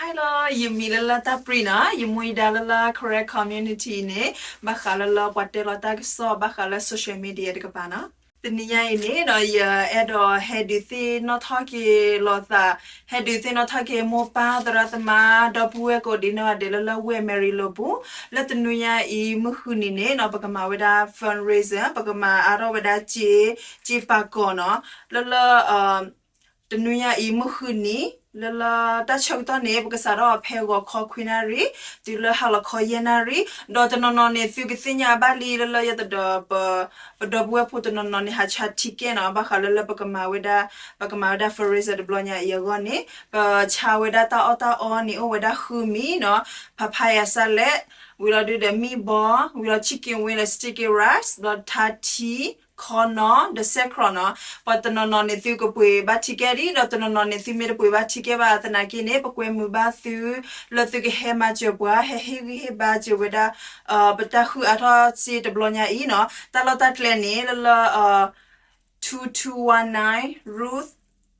လီၤ, ယမံၤလၢလၢတၢ်ပြံနီၤ, ယမူယဒါလၢလၢ Karen community န့ၣ်, ဘၣ်ဃးလၢလၢပှၤတဲလီၤတၢ်ကစီၣ် ဘၣ်ဃးလၢ social media တကပၤနီၤ. တနံၤညါအံၤန့ၣ်ဒီး ယအဲၣ်ဒိးဟဲဒုးသ့ၣ်နီၣ်ထီၣ်က့ၤလိာ်သး, ဟဲဒုးသ့ၣ်နီၣ်ထီၣ်က့ၤမိၢ်ပၢ်သရၣ်သမါ ဒီပုၢ်ဝဲၢ်ကိးဒံးနီၢ်ဂၤဒဲးလၢလၢ ဝ့ၢ်အမဲရံလိၤပူၤ, လၢတနွံညါအံၤမုၢ်ဃုနံၤန့ၣ်နီၤ ပကမၤဝဲဒၣ် fundraiser, ပကမၤအါထီၣ်ဝဲဒၣ်စ့, စ့ပာ်ကီၤနီၤ, လၢလၢ တနွံညါအံၤမုၢ်ဃုနံၤ, လၢလၢတၢ်ဆၢကတီၢ်န့ၣ် ပကစးထီၣ်ဖဲဂီၤခီခွံနၣ်ရံၣ်, တုၤလၢဟါလီၤခီယဲၢ်နၣ်ရံၣ်, ဒီးတနီၤနီၤန့ၣ် သုကသ့ၣ်ညါဘၣ်လံလၢလၢယဲတဒီး ပဒီပုၢ်ဝဲၢ်ဖိတနီၤနီၤန့ၣ် ဟးဆါ ticket နီၤ, ဘၣ်ဃးလၢလၢပကမၤဝဲဒၣ်, ပကမၤဝဲဒၣ် fundraiser တဘျီညါအံၤအဂီၢ်န့ၣ် ပဆါဝဲဒၣ်တၢ်အီၣ်တၢ်အီန့ၣ် အိၣ်ဝဲဒၣ်ဃုမံၤနီၤ, papaya salad, ဝံၤလီၤဒုဒီး meatball, ဝံၤလီၤ chicken wing လၢ sticky rice, ဒီးထါထံ, ခီနီၤ, ဒီးစဲးခြီၣ်နီၤ, ပှၤတနီၤနီၤန့ၣ် သုကပှ့ၤဘၣ် ticket ဒံး, ဒီးတနီၤနီၤန့ၣ် သုမ့ၢ်တပှ့ၤဘၣ် ticket ဘၣ်သနာ်က့န့ၣ် ပကွဲမုာ်ဘၣ်သု လၢသုကဟဲမၤစၢၤပှၤ ဟဲဟ့ၣ်ဂံၢ်ဟ့ၣ်ဘါစၢၤဝဲဒၣ် ပတၢ်ဃုအါထီၣ်စ့တဘျီညါအံၤနီၤ, တၢ်လီၢ်တၢ်ကျဲန့ၣ် လၢလၢ two two one nine Ruth,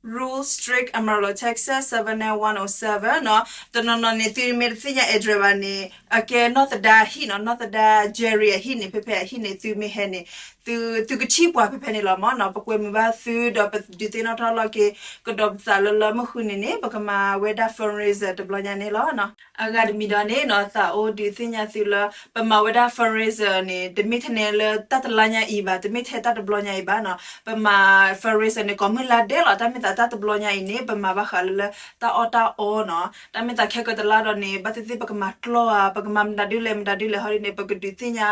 Rural Street, Amarillo, Texas, seven nine one oh seven နီၤ, တနီၤနီၤန့ၣ် သုမ့ၢ်တသ့ၣ်ညါ address ဘၣ်န့ၣ် အကဲနီၢ်သဒါအဟံၣ်နီၤ, နီၢ်သဒါ Jerry အဟံၣ်န့ၣ် ဖဲဖဲအဟံၣ်န့ၣ် သုမ့ၢ်ဟဲန့ၣ် သုကထံၣ်ပှၤဖဲဖဲန့ၣ်လီၤမ့ၢ်နီၤ, ပကွဲမုာ်ဘၣ်သု ဒီးပဒုးသ့ၣ်နီၣ်ထီၣ်လီၤက့ၤ ကဒီးပသးလၢလၢမုၢ်ဃုနံၤန့ၣ် ပကမၤဝဲဒၣ် fundraiser တဘျီညါန့ၣ်လီၤနီၤ. အဂၤတမံၤဒီးန့ၣ်နီၤ သးအိၣ်ဒုးသ့ၣ်ညါသုလၢ ပမၤဝဲဒၣ် fundraiser န့ၣ် တမ့ၢ်ထဲန့ၣ်လၢတၢ်တလါညါအံၤဘၣ်, တမ့ၢ်ထဲတၢ်တဘျီညါအံၤဘၣ်နီၤ, ပမၤ fundraiser န့ၣ် ကိးမုၢ်လါဒဲးလီၤ, တၢ်မ့ၢ်သးတၢ်တဘျီညါအံၤန့ၣ် ပမၤဘၣ်ဃးလၢလၢတၢ်အီၣ်တၢ်အီနီၤ, တၢ်မ့ၢ်သးခဲကတလါဒီးန့ၣ် ဘၣ်သ့ၣ်သ့ၣ်ပကမၤကျီၢ်ဧါ, ပကမၤမတၤဒုလဲၣ်မတၤဒုလဲၣ်ဟီဒ်န့ၣ် ပကဒုးသ့ၣ်ညါ,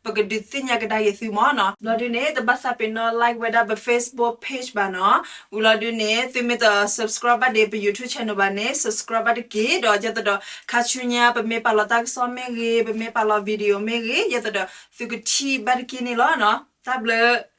ပကဒုးသ့ၣ်ညါကဒါက့ၤသုမ့ၢ်နီၤ, ဘျီဒုန့ၣ် တဘၣ်သးပ့ၤနီၣ် like ဝဲဒၣ်ပ Facebook page ဘၣ်နီၤ, ဝံၤလီၤဒုန့ၣ် သုမ့ၢ်တ subscribe ဘၣ်ဒံးပ YouTube channel ဘၣ်န့ၣ် subscribe ဘၣ်တက့ၢ်, ဒီးယဲသးဒီး ခါဆူညါ ပမ့ၢ်ပာ်လီၤတၢ်ကစီၣ်မ့ၢ်ဂ့ၤ, ပမ့ၢ်ပာ်လီၤ video မ့ၢ်ဂ့ၤ, ယဲသးဒီး သုကထံၣ်ဘၣ်တက့ၢ်န့ၣ်လီၤနီၤ, တၢ်ဘျုး